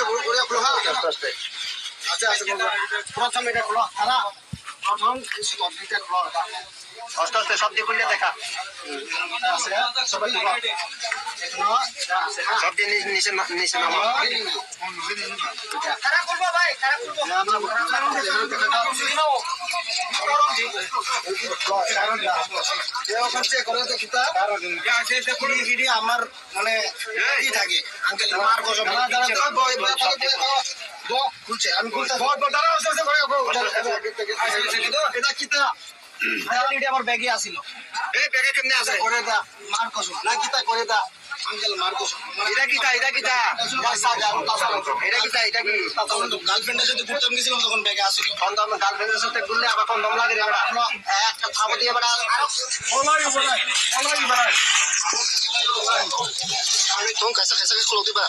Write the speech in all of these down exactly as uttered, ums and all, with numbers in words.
আস্তে করে, করে খুলো, হ্যাঁ। আস্তে আস্তে। আস্তে আস্তে করে। প্রথম এটা খুলো, তারা। প্রথম এই স্টপ দিতে খুলো এটা। আস্তে আস্তে সব দিয়ে খুলে দেখা। আছে, সবাই খুলো। এখনো এটা আছে, হ্যাঁ। সব দিয়ে নিচে, নিচে না-, নিচে নামা। তারা খুলবো ভাই, তারা খুলবো। এ ওখান চেক করে তো কিতা? কারণ এটা আমার মানে কি থাকে? আঙ্কেল মার কসম। না, দাঁড়া, দাঁড়া, বয়, বয়, বয়, বয়, বয়, খুলছে, আমি খুলতে বয়, বয়, দাঁড়া, আস্তে আস্তে করে, করে, করে। এটা কিতা? আঙ্কেল, এটা আমার ব্যাগে আসিল। এই ব্যাগে কেমনে আছে? করে দা, মার কসম। না, কিতা করে দা? আঙ্কেল, মার কসম। এটা কিতা? এটা কিতা? এটা শুধু বাস আগে, আর তাছাড়া তো এটা কিতা? এটা কি? তাছাড়া তো গার্লফ্রেন্ডের সাথে ঘুরতে আমি গেছিলাম, তখন ব্যাগে আসিল। কন্ডম, গার্লফ্রেন্ডের সাথে ঘুরলে আবার কন্ডম লাগে রে বেটা। একটা থাবো দিয়ে বেটা। আরো বলাই, বলাই, বলাই, বলাই। আমি তখন কাছে, কাছে, কাছে খুলো দিবা।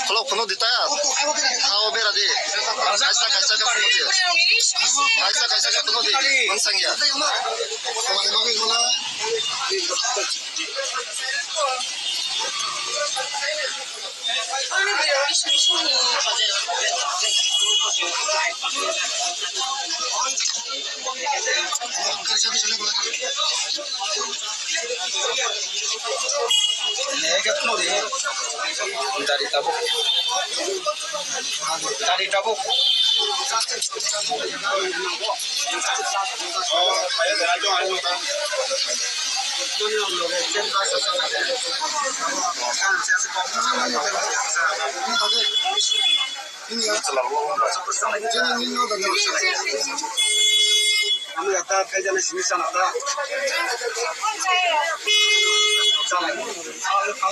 Khulok phunuk di ta. Tao bera di. Kaisa kaisa khe phunuk di. Kaisa kaisa khe phunuk di. Mansang ya. Dari tabuk. Dari tabuk.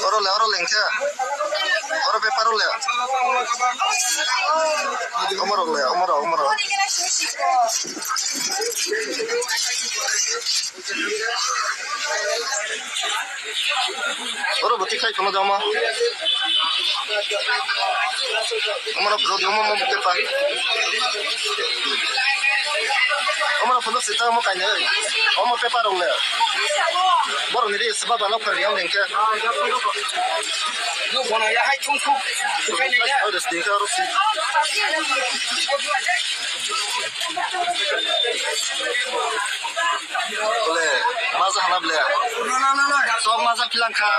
Oro le, oro le, hingke. Oro bepar oro le. Omorok le, omorok, omorok. Oro bo tikhai kono jama. Omorok rodi omo mo pepa. Omorok photo sita omo kainwi. Omo pepa rok le. Borok ni ri sba ba lok phari yang dengke. Oro sdingke oro si. Bole, maza hana bole. Sok maza kilang kha.